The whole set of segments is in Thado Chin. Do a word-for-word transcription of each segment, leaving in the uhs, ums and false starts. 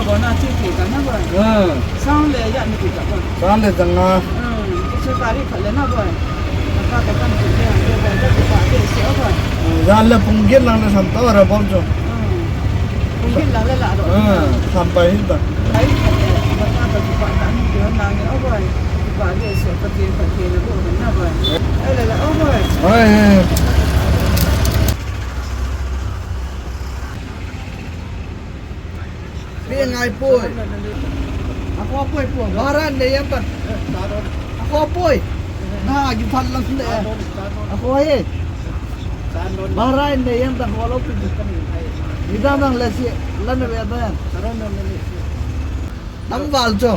Kona chi thei ta na boy. Hmm. Sang le ya ni ti ta boy. Sang le janga. Hmm. Ki chu ka ri khat le na boy. Ka ka kan ti le ha boy, ka ti pa te se o boy. Hmm. Jan le pung get lang le sam to ra bom chu. Hmm. Pung get lang le la ro. Hmm. Sam pa hi ta. Ai, ka ka ti pa ta ni ti na ni o boy. Ti pa le se pa ti pa ti na boy na boy. Ai le la o boy. Ai. Pi ngai poi. Ako poi poi. Baran de yang tak. Ako poi. Na, kita lang sini. Ako he. Baran de yang tak, walau pun. Kita nang lesi, lan de ya tan. Nam val cho.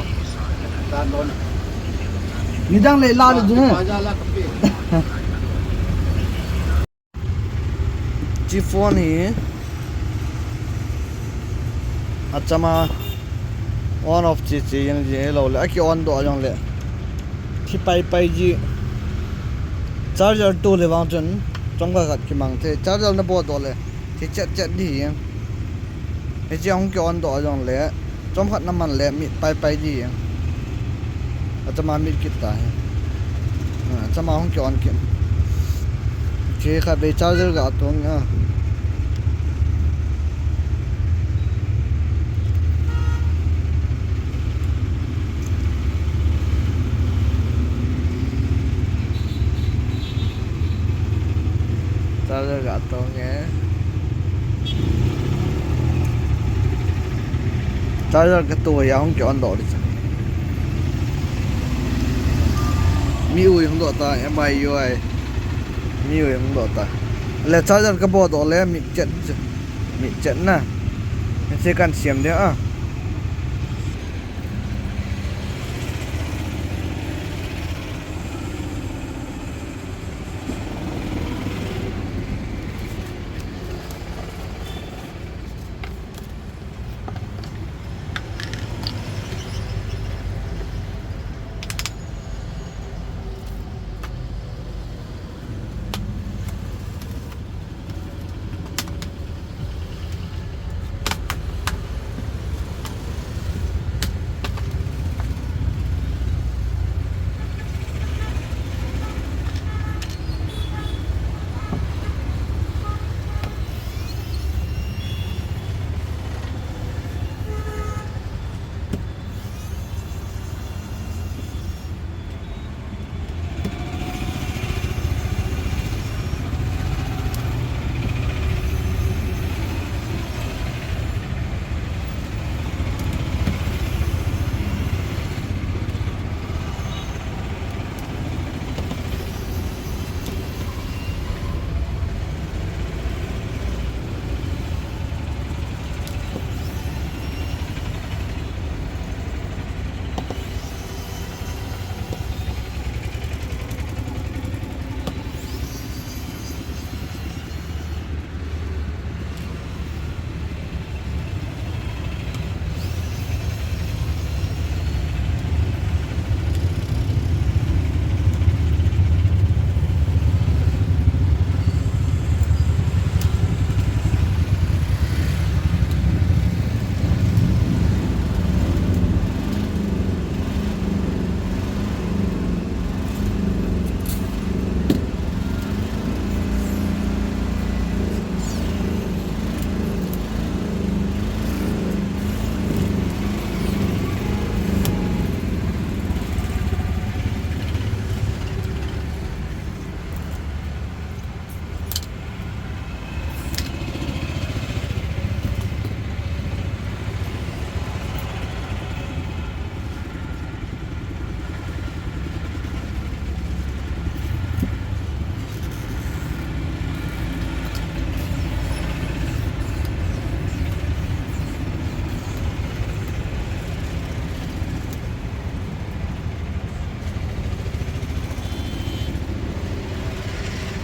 Nidang le la de. Chi phone hi achama on off chi chi jeng ji lou le, aki on doh jong le thi pai pai ji. Charger tu le vang chun chomkhat khat kimang thei. Charger na bol doh le thi chet chet di jeng. Hiche hung ki on doh jong le, chomkhat na man le mit pai pai di. Achama mit kit ta hi. Ah, achama hung ki on kit. Hiche khat vei charger ga tong a. Charger ga tong e. Charger ka tu ya hung ki on doh di cha. Mi u hung doh ta, M I U I. Mi u hung doh ta. Le charger ka bol doh le mi chet. Mi chet na. Hiche kan siam de a.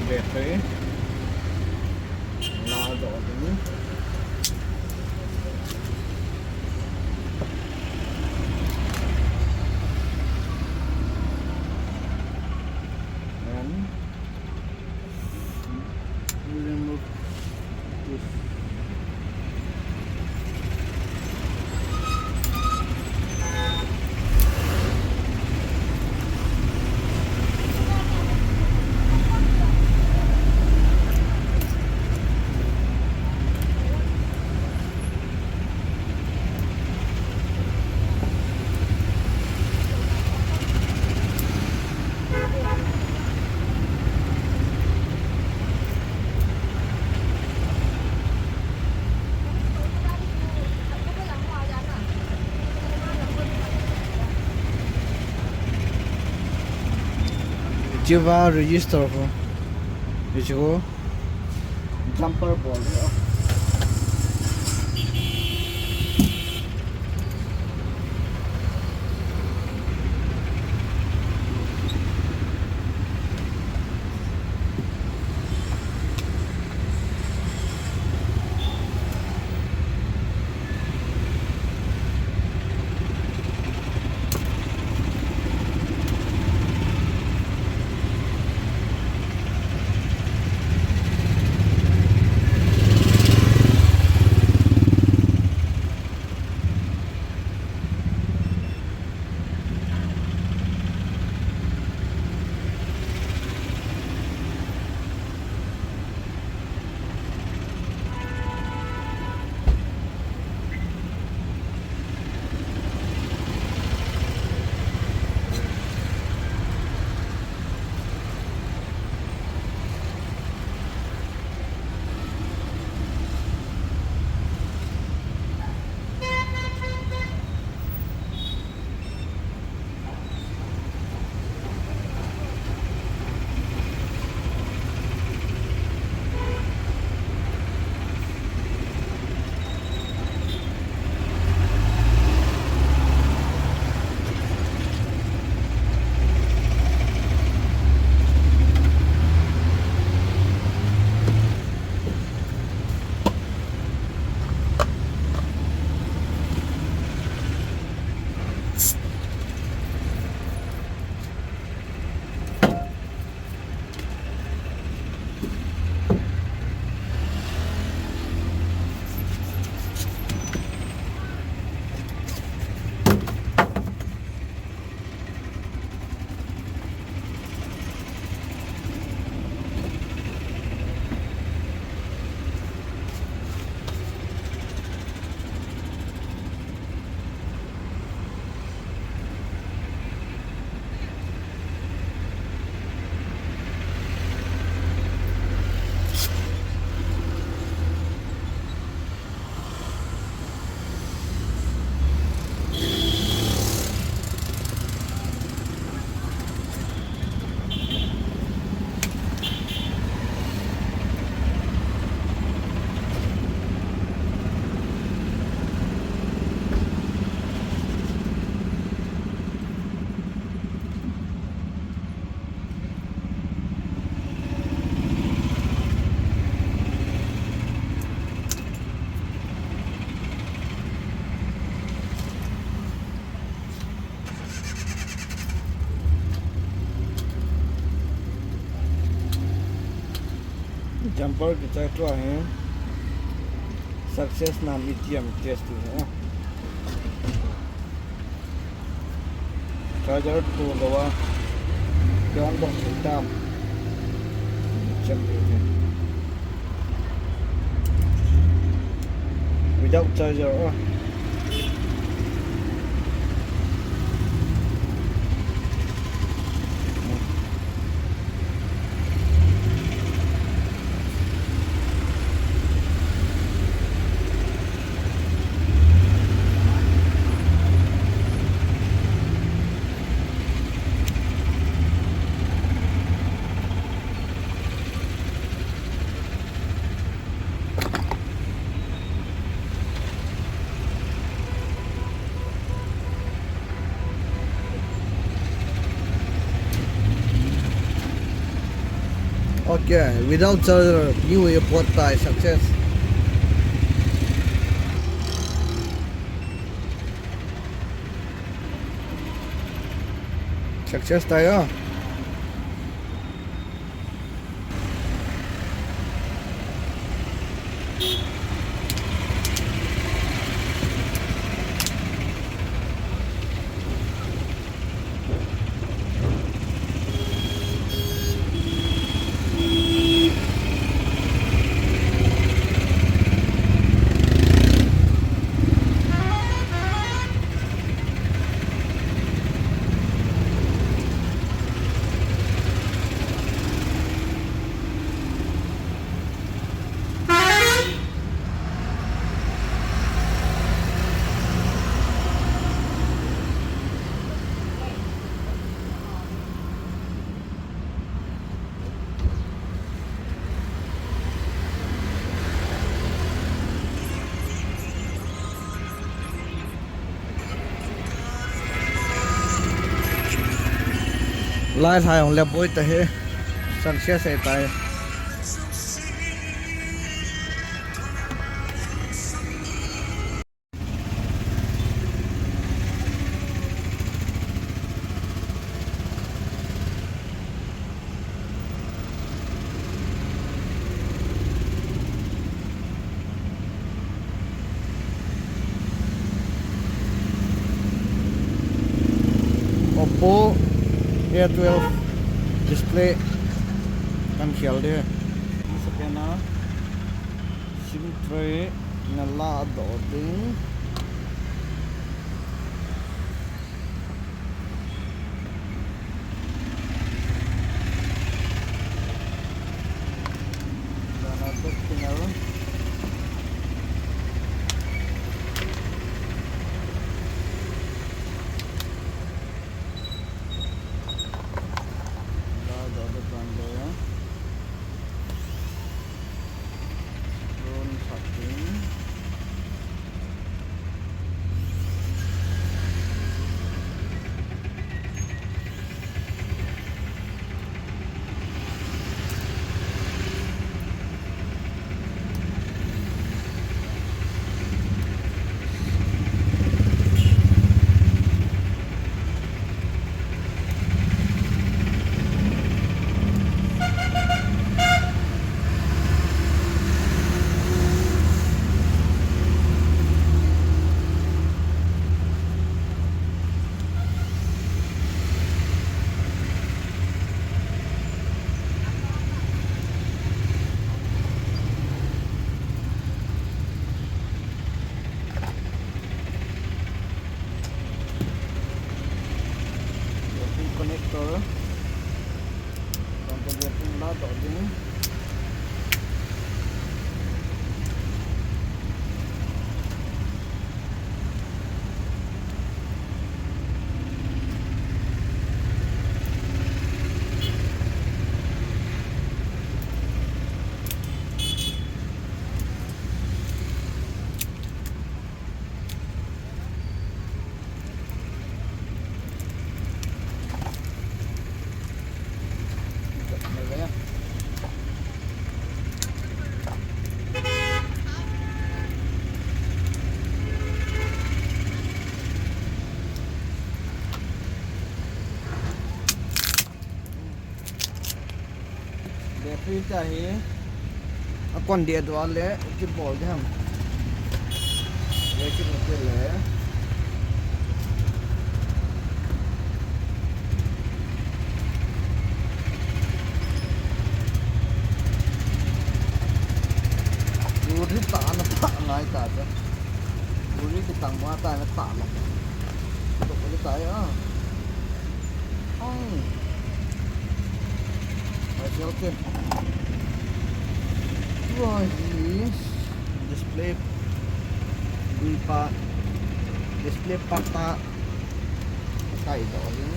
Battery. La doh ding. Then we remove this. Chiva register ho. Hichu jumper bol de. Jumper kichai tua hi success nam iti ham test tu hi. Charger tu gawa. Don dong tam. Chem tu hi. Without charger, oh. Okay, without charger, new airport tai success. Success tai, oh. Lai lai hong le boi ta he. Sang sia sei tai. Oppo A twelve display kan khel de. Ni sa pena sim tray na la do ding. Connector. Tong tong tong la to ding. Battery ta hi a kon dia dua le ki bol de ham. Le ki bol de le. Uri ta na ta ngai ta de. Uri ki tang ma ta na ta lo. To ko ta ya. Ong. Ai, okay. Tua hi display, display pa, display pa ta kai do hi.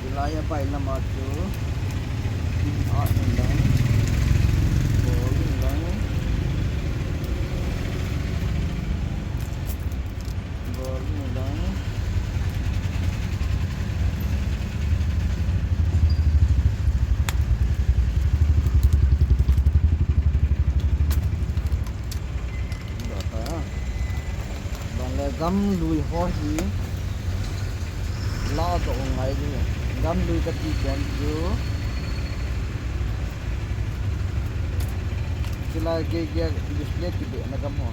Ilai a pai lama chu. A in lang. Bol in lang. Bol in lang. Bol ta. Bang le gamlui ho hi la do ngai di. Gamlui ka ti pen chu. Chilai ge ge display ki be na gam ho.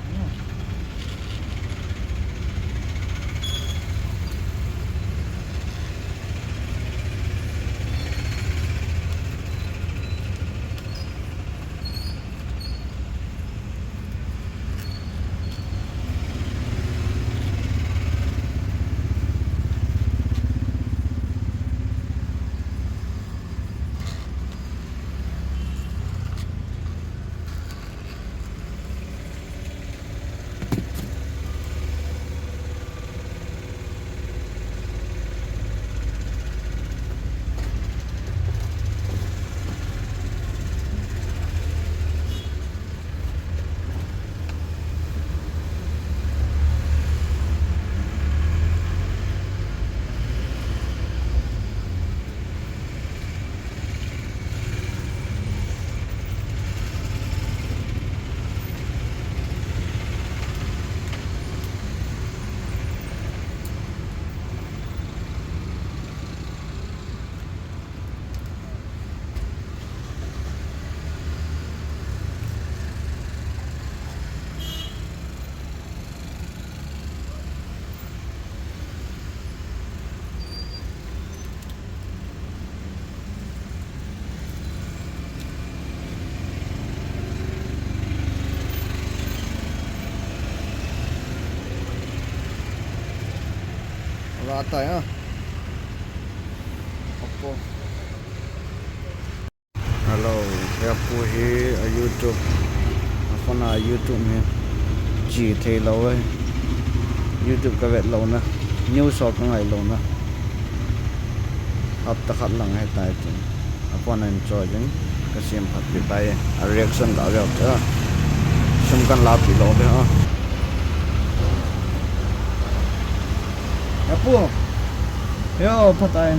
Atai ha. Oppo. Hello, ya pu hi a YouTube. A phone a YouTube hi. Chi thei lou e. YouTube ka vet lou na. News ho ka ngai lou na. Hapta khat lang he tai tin. A phone in cho jing. Ka siam phat pi tai. A reaction la vet ta. Sum kan la pi lou ve ha. Ya pu. Yo, phat ai.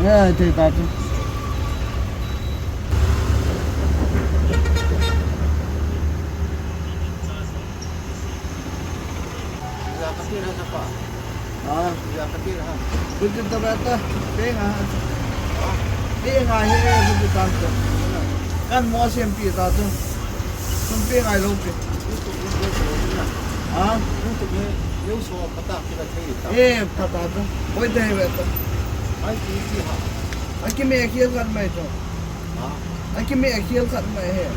Ya, te ta tu. Ija ka tir ha sapa. Ha? Ija ka tir ha. Bukit ta beta. Penga. Penga he bukit ta. Kan mo siam pi ta tu. Kan penga lo pi. Ha? Eh, pata tu. Oi, dai beta. Ai, ki ki ha. Aki me aki kan mai tu. Ha? Aki me aki kan mai he.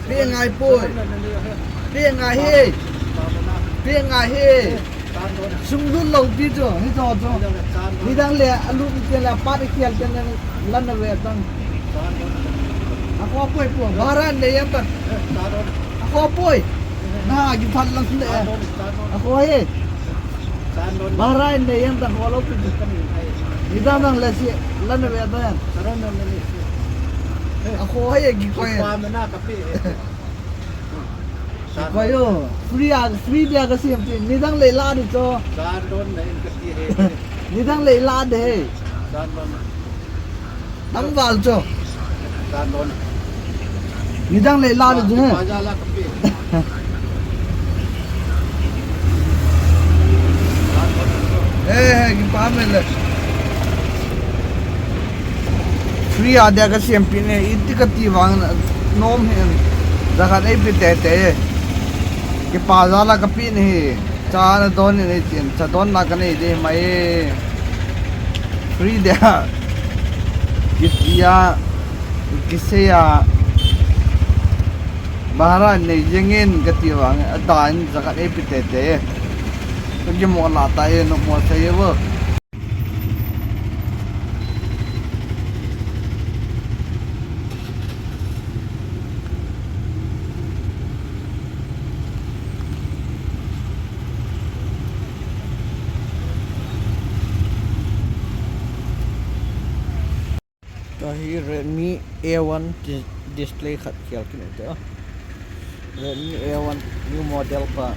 Pe ngai poi. Pe ngai he. Pe ngai he. Sum lut lou pi chu, hi chu chu. Nidang le, alut pi le, pat khel pi le, lan na ve tang. Akho poi pu, bhara nei yang tang. Akho poi. Na, ki phat lang le. Akho he. Bhara nei yang tang, kho lou pi chu. Nidang dang le si, lan na ve tang. Akho he, ki koi. Koi yo, free a, free dia ka siam ti. Nidang lei la di cho. Chan don na in ka ti he. Nidang lei la de he. Chan don. Dang val cho. Chan don. Nidang lei la di cho he. Paja la ka pe. Eh, eh, ki pa me le. Free a dia ka siam pi ne, iti ka ti vang nom hin. Jakhat ei pi tete. Kipa jal a ka pi ni hi. Cha na don ni nei tin, cha don na ka nei di mai. Free dia. Kiti a, kisei a. Bhara nei jeng in ka ti vang, a dan jakhat ei pi tete. Ka ki mo la ta e, no mo sa e vo. Tua hi Redmi A one di-, display khat khel kit u hite. Redmi A one new model pa.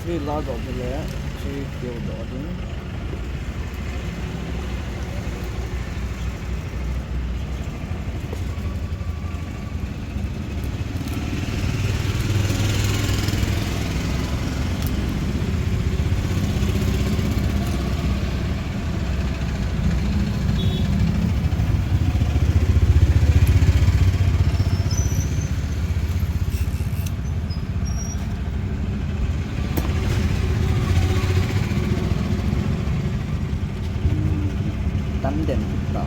Hei la doh hile, chi keu doh ding. Tan den kit tau.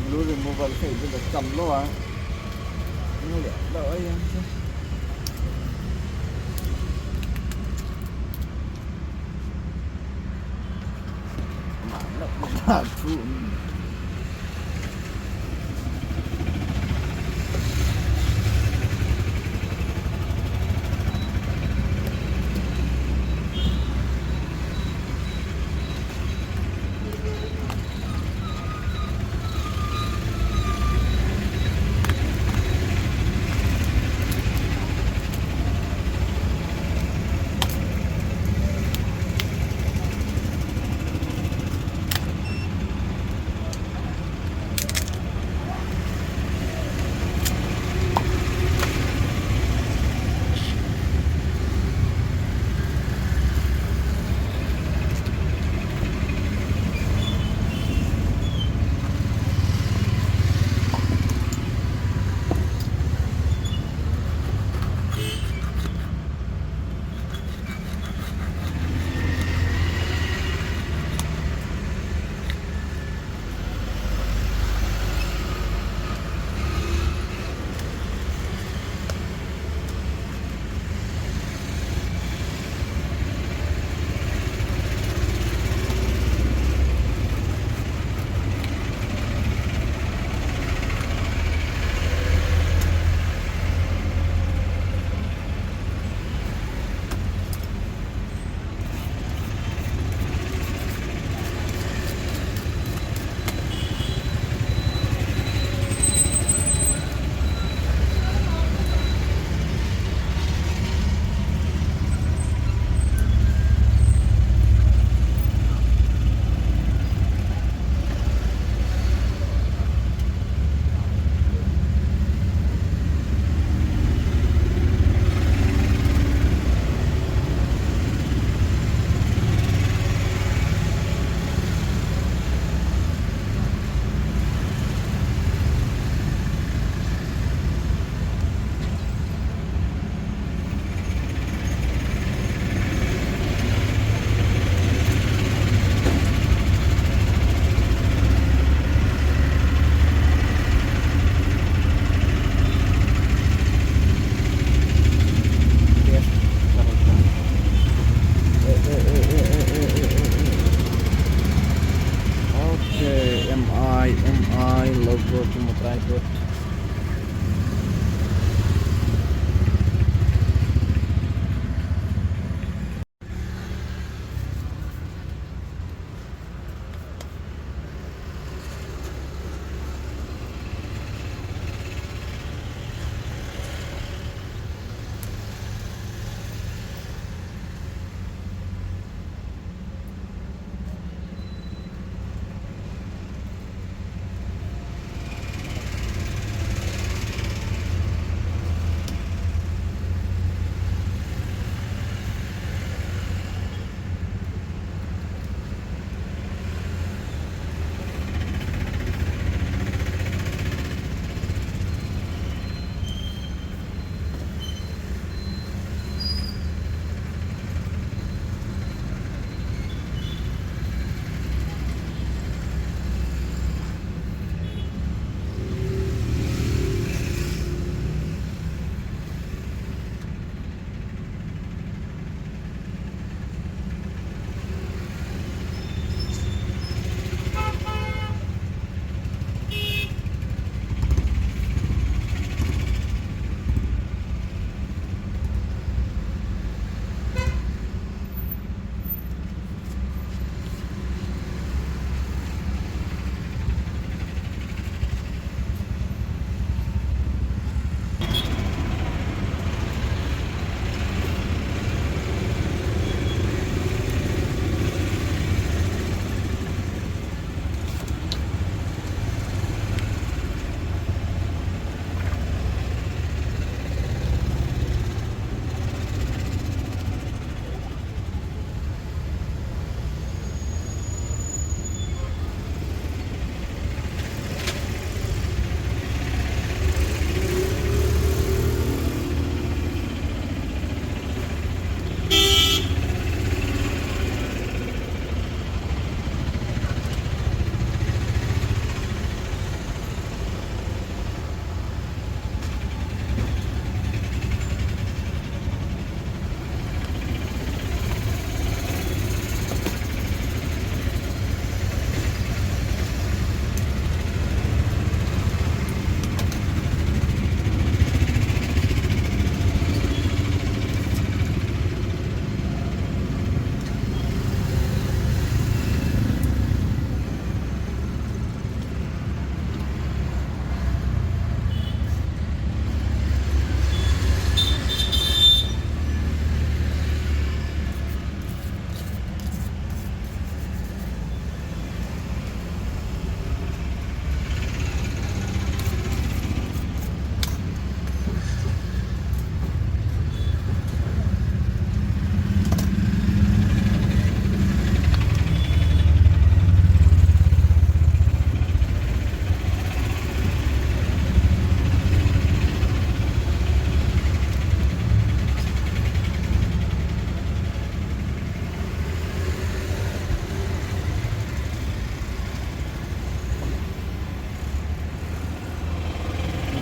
Glue removal thei chu le cham lou a. Ni le lou a yang chu. Ma lou na thu.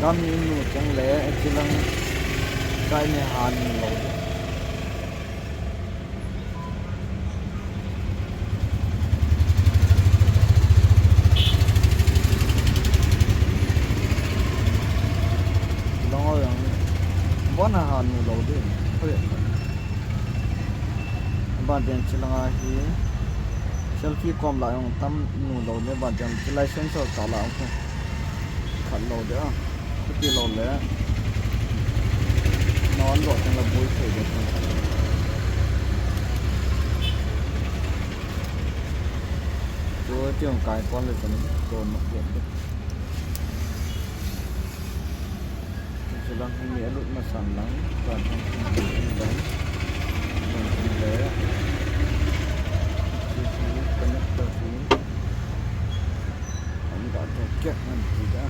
Gam hi nu chang le, chilang kai ni han lo. Long yang bon ha han lo de. Ba den chilang a hi. Selfie kom la jong tam nu lo ne, ba jam chi license ho ta la, okay. Khat lo de a. Kuti lo le. Non lo teng la bui thei de. Chu tiang kai kon le chan to nok de. Chulang hi mi alut masang lang, chuan hung hung hung hung lang, hung hung le, C C connector hi, an dah to kek ngan ti da.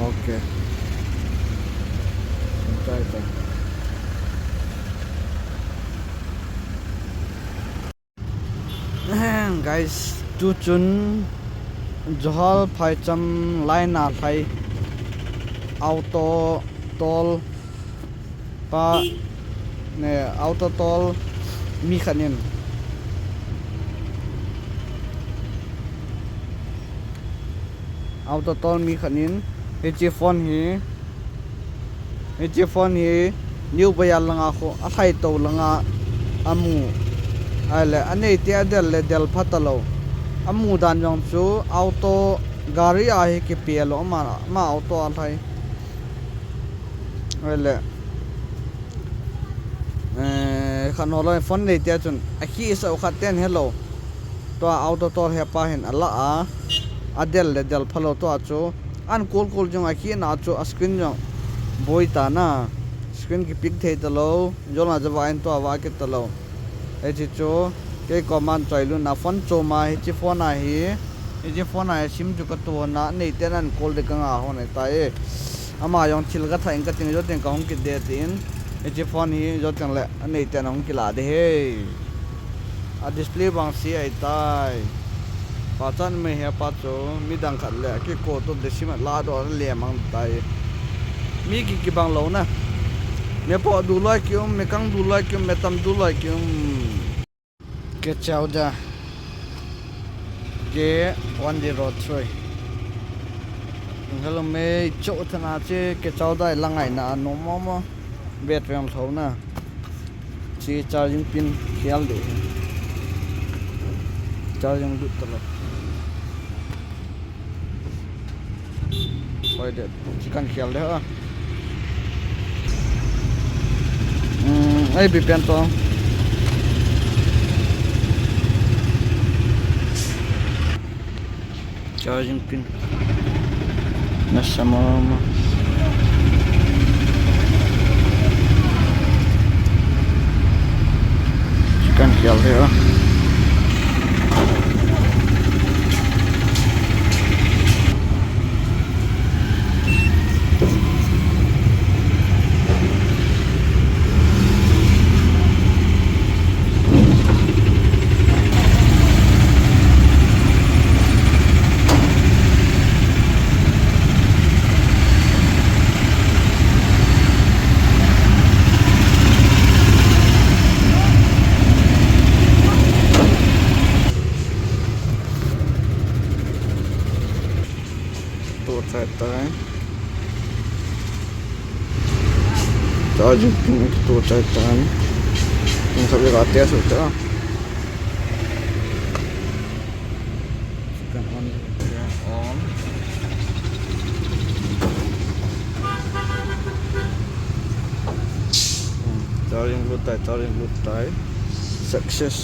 Okay. Chai ta. Guys, tu chun Johal phaicham line a lhai auto toll pa, ne, auto toll mi khat in, auto toll mi khat in hiche phone hi, hiche phone hi New Bazar langa khu alhai to langa amu. Ahile anei te adel le del pha talou. Amu dan jong chu auto gari a hi kipe lou, ama, ama auto alhai. Ahile, eh, khat ho loi phone nei te chun akhi sa u khat ten helou. Tua auto toll he pa hin ala a, adel le del pha lou tua chu. An kul kul jong akhi na chu a screen jong boi ta na. Screen kipick thei talou, jol na java in tua va kit talou. Hiche chu, kei koman choi lun a phone chom a, hiche phone a hi, hiche phone a hi sim chu ka to na, nei ten an call de ka nga ho nei ta e. Ama jong thil ka tha in ka ting jo teng ka hung kit de tin, hiche phone hi jo teng le, anei ten hung kila de he. A display bang si ai tai. Pachat mai he pa chu, midang khat le, ki ko tup de sim la do le mang tai. Mi ki kibang lou na. Me po du loi ki um, me kang du loi ki um, me tam du loi ki um. Kechau da. Ke one zero three. Hello, me cho thana che kechau da la ngai na no mo mo. Bet reng tho na. Chi charging pin khial de. Charging lut ta lo. Hoi de, chi kan khial de ha. Hmm, ai bi pen to. Charging pin. Nasa mama. Kan khial de ha. To chai tai. Charging pin to chai tai. Kin khabe ga te su ta. Chicken on, on. Hmm, charging lut tai, charging lut tai. Success.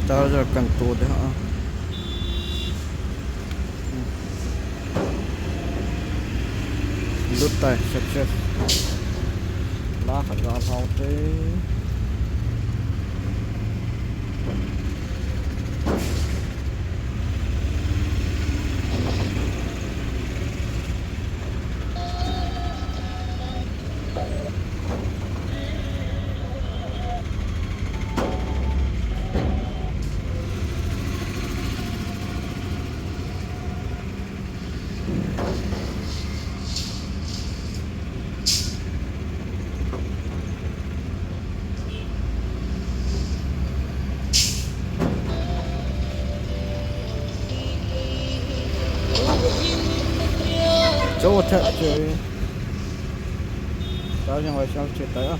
Charger kan to de ha. Lut tai, success. La khat ga thau te. Yo, tap, tap. Charging hoi, charge chita ya.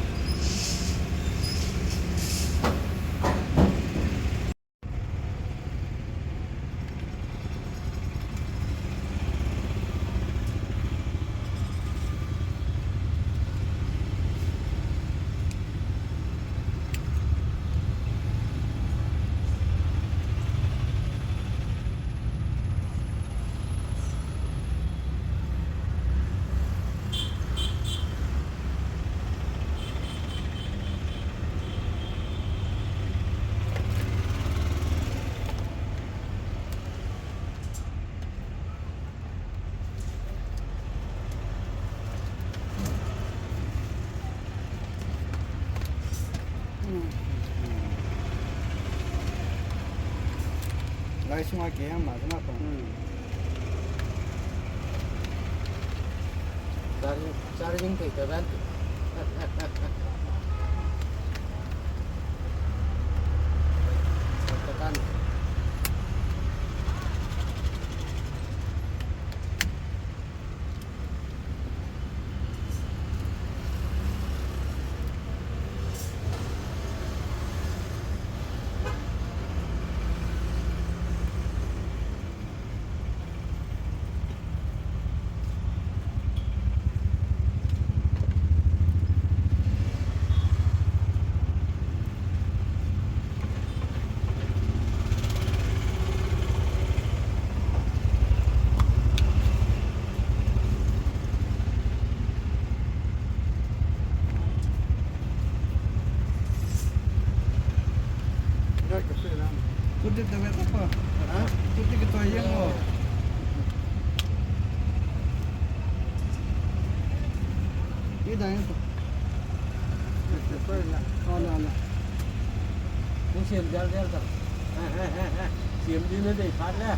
Lai sunga ke yang ma na pa. Hmm. Charging, charging thei ta ban. Tekan. Kuti ta beta pa. Ha? Kuti ke to yeng ho. Ida yeng to. Ala, ala. Kung siam jal jal ta. Siam din na dei phat le.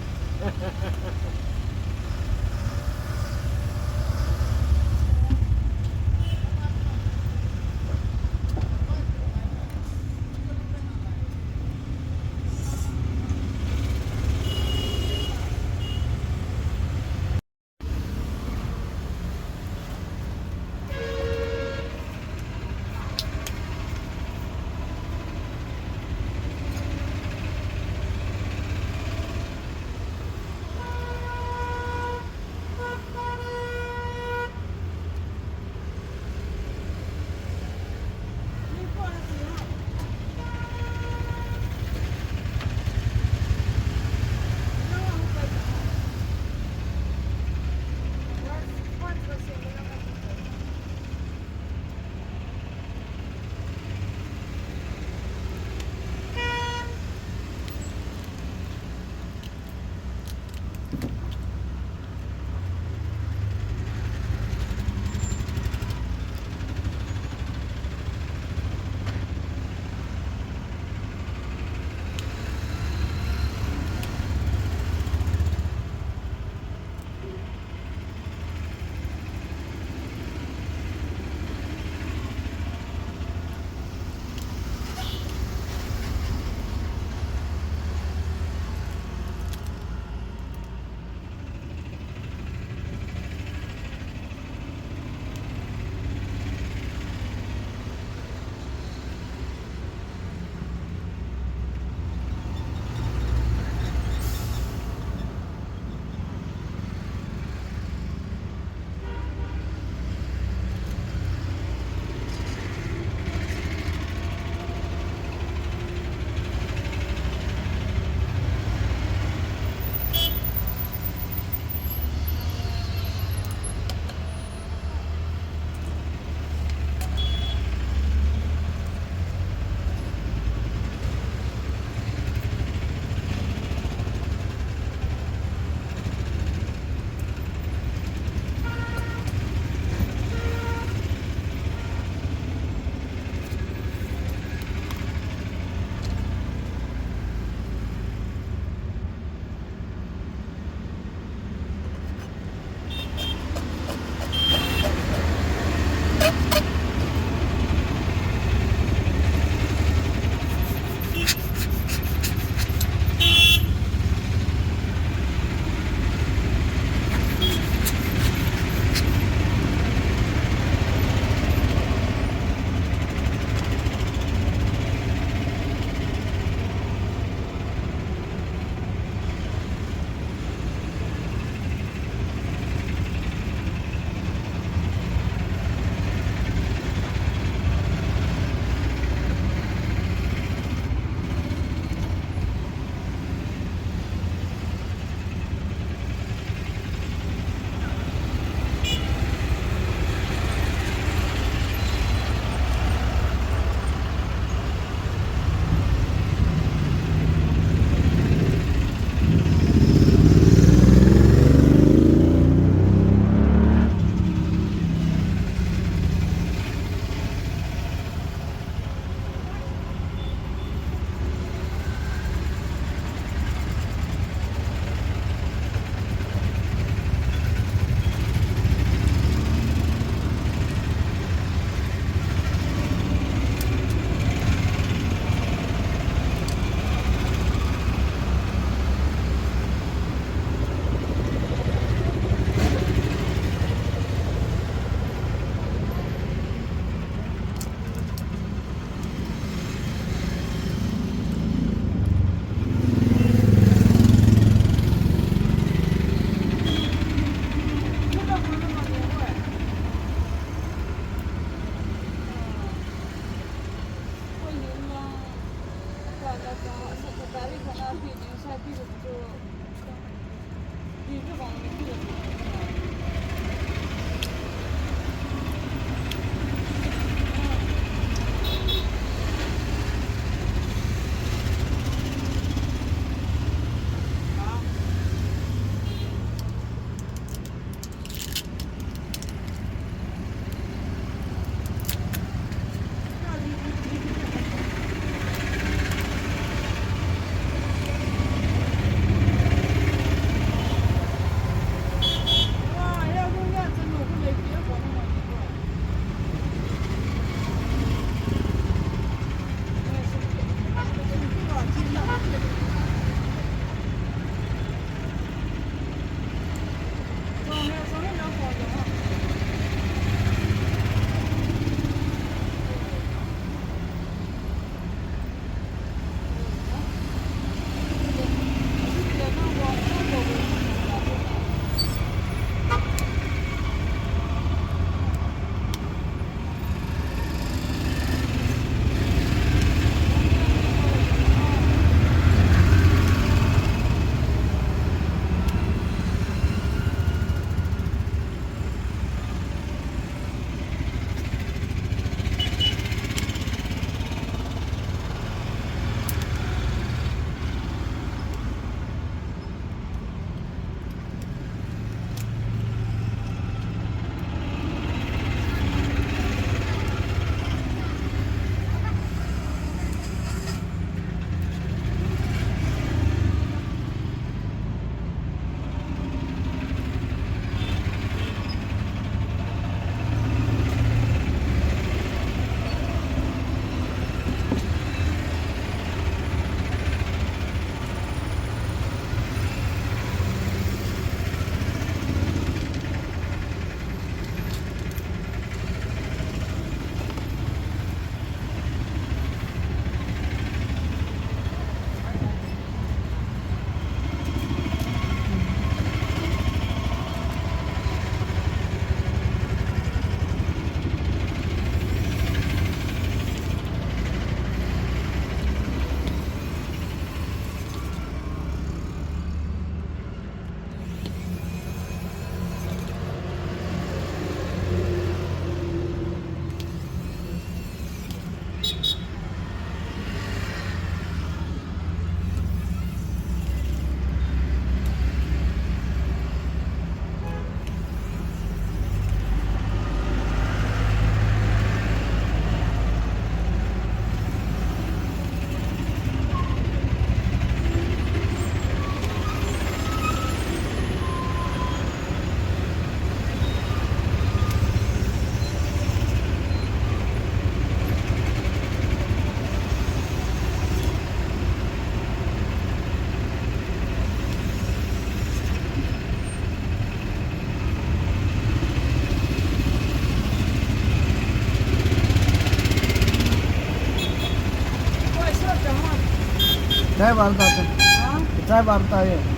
चाय बांधता है। हाँ? चाय बांधता है।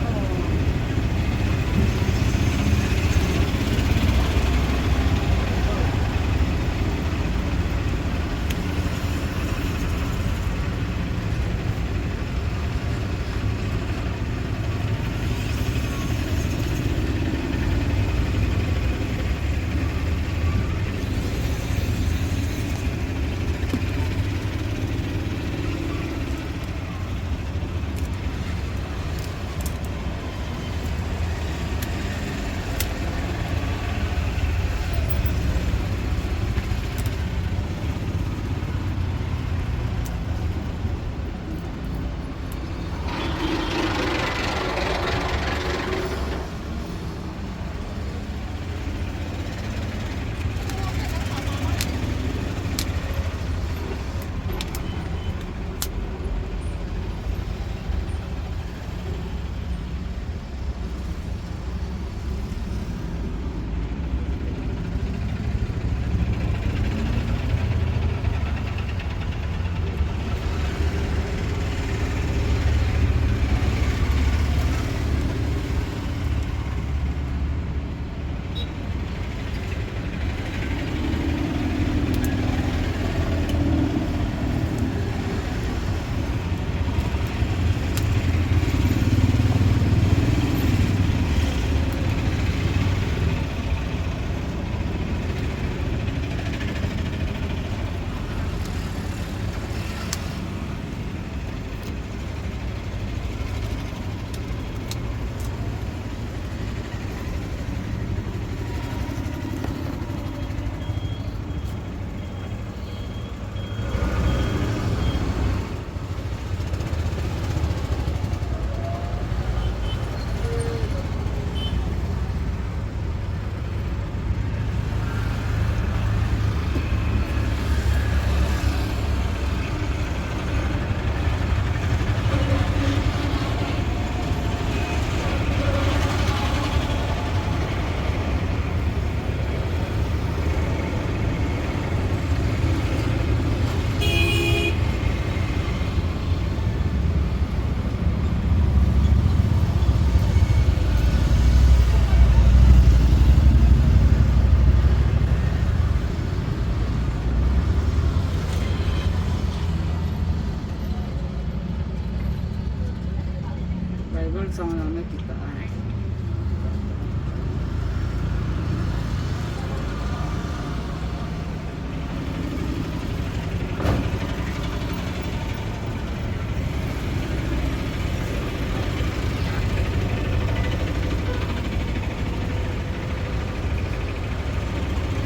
Bible chang lang na kita ai.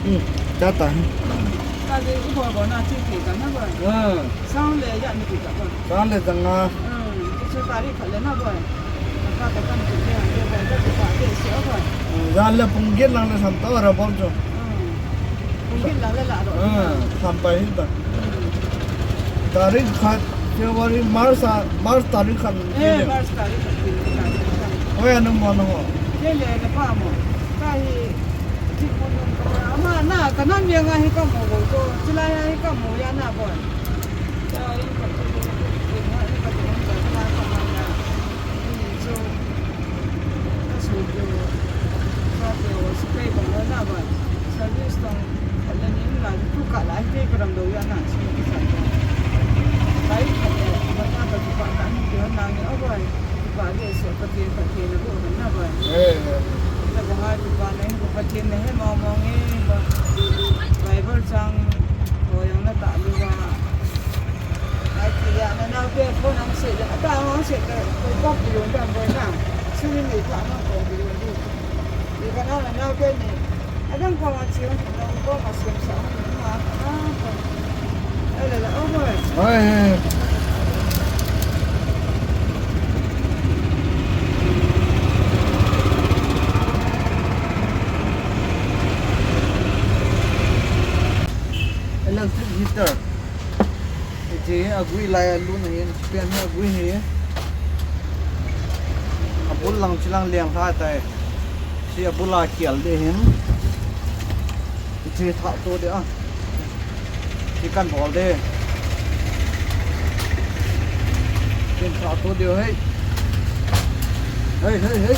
Hmm, ta ta. Kali u bol bol na chi ti ka na ba. Hmm. Sang le ya ni ti ka ba. Sang le jang a. Hmm, ki chu kali khat le na ba. Ka ka kan ti le, le ba ka ti ka ti se ba. Hmm, jan le pung get lang le sam ta ra bol chu. Hmm. Pung get lang le la ro. Hmm, sam pa hi ta. Hmm. Tarik khat February, March a, March tarik khat. Eh, March tarik khat. Oi, anu mo na ho. Ke le le pa mo. Ka hi Ama na, ka nam yang a hi ka mu lo ko, chulai a hi ka mu ya na bon. Ka in ka tu tu tu tu na ni ka tu ka na ka ma na. Ni chu ka su tu. Sa tu su kai ka lo na bon. Service tong ka le ni la tu ka la hi ka ram do ya na, si ki sa ko. Kai ka le, ma na ka tu ka ka ni ki na ni a bon. Kipa le se Pathen, Pathen na bu na ba. Eh, eh. Na ba ha kipa na hin ko Pathen na he ma ma nge ba. Bible chang ko yang na ta lu ba. Ai ti ya na na pe ko na se ya ta ma se ka ko ko ki lu ba ba na. Su ni ni ta ma ko ki lu. Ni ba na na pe ni. Adang ko ma chiu, adang ko ma siam sa, ma, ah, ko. Ala la, oh, boy. Oi, eh. Electric heater. Hiche agui lai a lut ahin, pen hi agui hi. Abul lang chilang leng lha tai. Hiche abul a kial ding ahin. Hiche thah to ding a. Hiche kan bol ding. Ka to deu hei. Hei, hei, hei.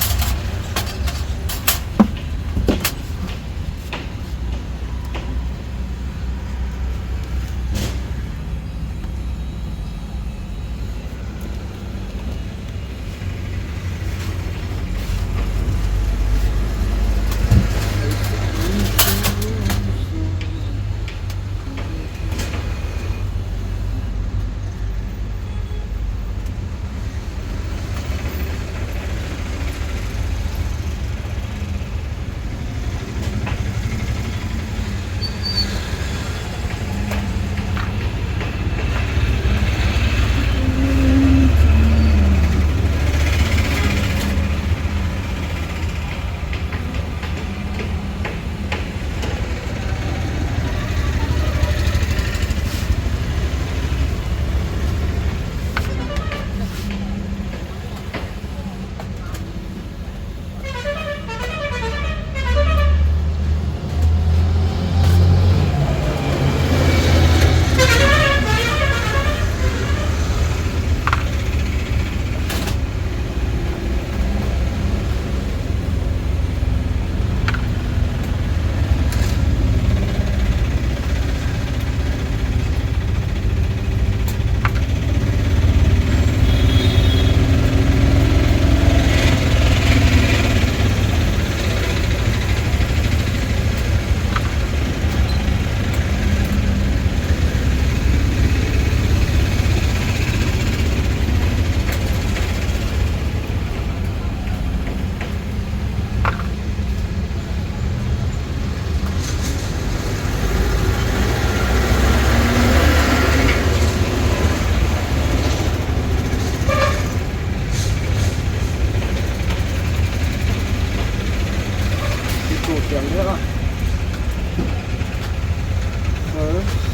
Ito tiang dia. Eh.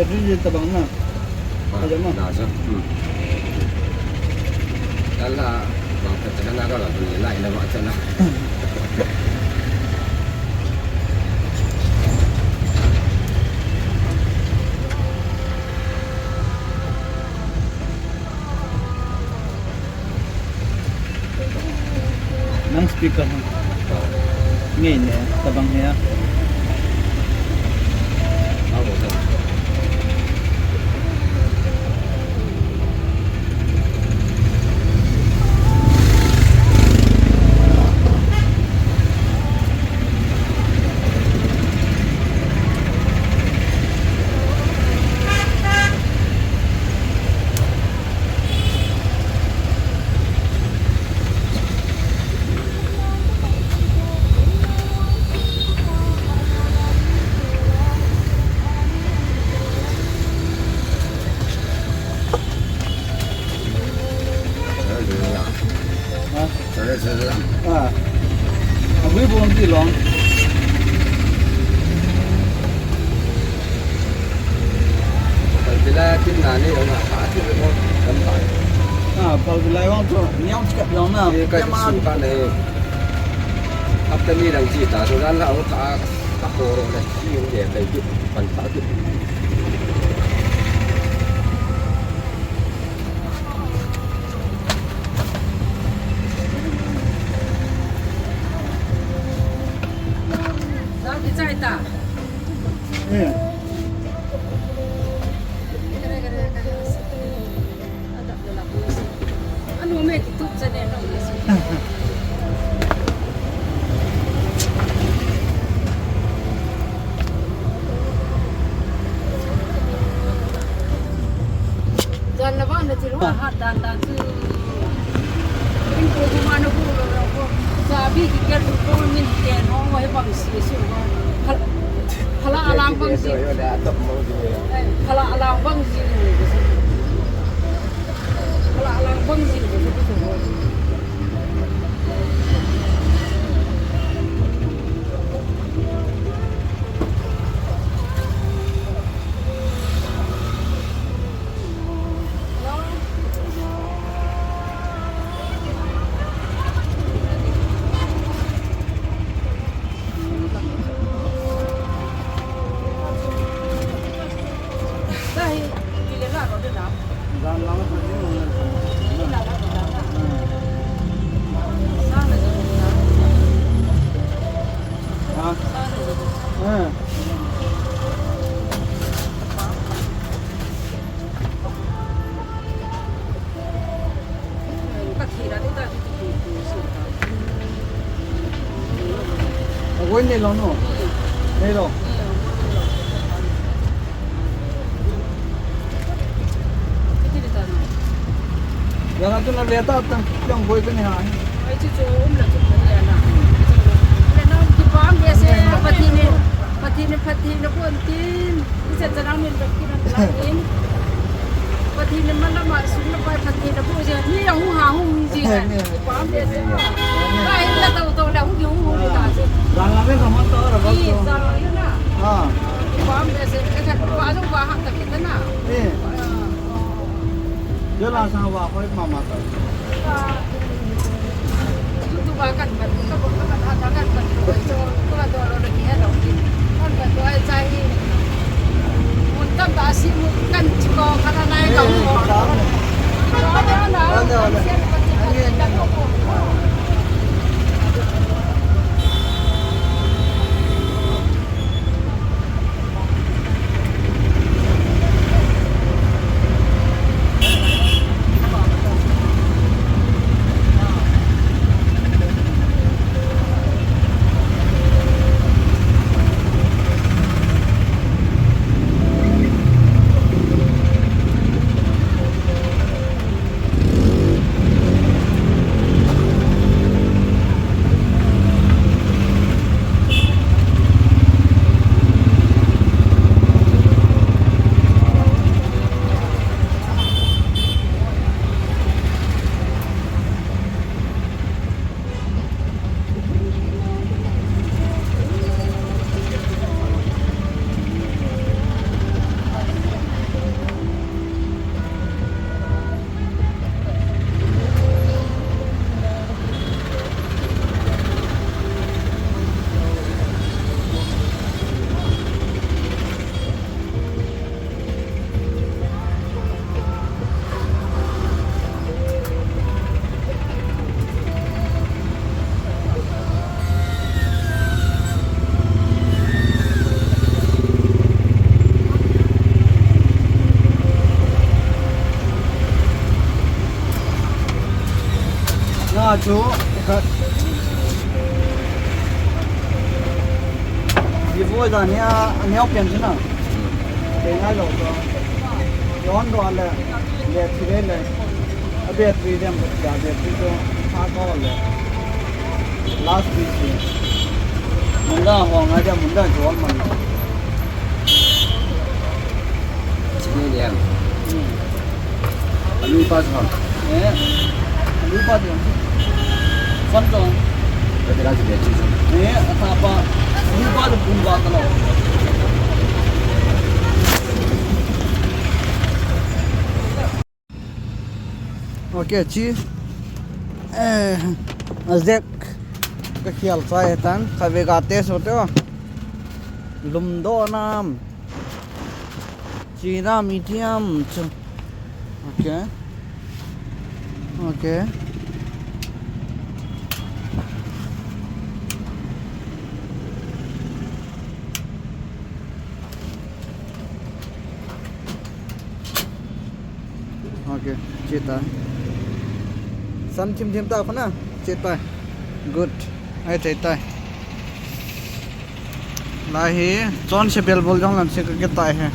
Ri ri tabang na. Ah, aja ma. Na sa. Hmm. Kala, bang kata na kala, bang lai na ba kala. Nang speaker hang. Ngei ne, tabang he a. Ha? Sare, sare. Ah. Abui bom ti long. Pal bilai tin na ni, na, pa ti mo, kan pa. Ah, pal bilai wang to, nyam skat long na. Ni ka su ka ne. Apta ni dang ji ta, so dan la o ta, ta ko ro le, si yung de, kai ju, pan pa ju. Jan la vang na thil ho hat dan dan chu. Ring ko bu ma na bu lo lo ko. Sa bi ki ker bu ko min ken ho wa he bang si si wa. Hala alang bang si. Eh, hala alang bang si. Hala alang bang si. Ha? Ha. Agoi nei lou no. Nei lou. Yang atu na leta tang yang boi ka ni ha. Ai chu chu um la chu ka ni na. Le na ki pam be se Pathen in, Pathen in, Pathen in bon tin. Ni cha cha nang min ba ki na la in. Pathen in man la ma sun la pai Pathen in bu je. Ni ya hu ha hu ji na. Ki pam be se. Ai la tau tau la hu ji hu hu ta se. Ran la be ka man ta ra ba. Ni sa la na. Ha. Ki pam be se. Ka pa jo ba ha ta ke ta na. Eh. Yo la sa wa hoi mama ta. YouTube a kan pat, ka bol ka kan hat a kan pat ko ai cho, ko la do lo le ki he lo ki. Kan pat ko ai chai. Mun tam ta si mun kan chi ko ka na nai ka mu. Ole, ole. Achu, khat. Vivo jani a, aneo pen chu na. Te ngai lo to. Yon do le. Le thi le le. A battery dem ko ya battery to. Tha ko le. Last battery. Mun da ho ngai de mun da jo man. Chini liang. Hmm. Alui pa chu ham. Eh. Alui pa chu ham. Fan chu ham. Ka tira chu be chu chu. Eh, ata pa. Alui pa chu pun ba ta lo. Ok, chi. Eh, a zek. Ka khial chai tan. Ka ve ga te so te. Lum do nam. Chi nam i tiam chu. Ok. Ok. Ok, che tai. Sun thim thim ta khuna, che tai. Good. Ai che tai. Lai hi, chonse bel bol jong lam se ka ke tai he.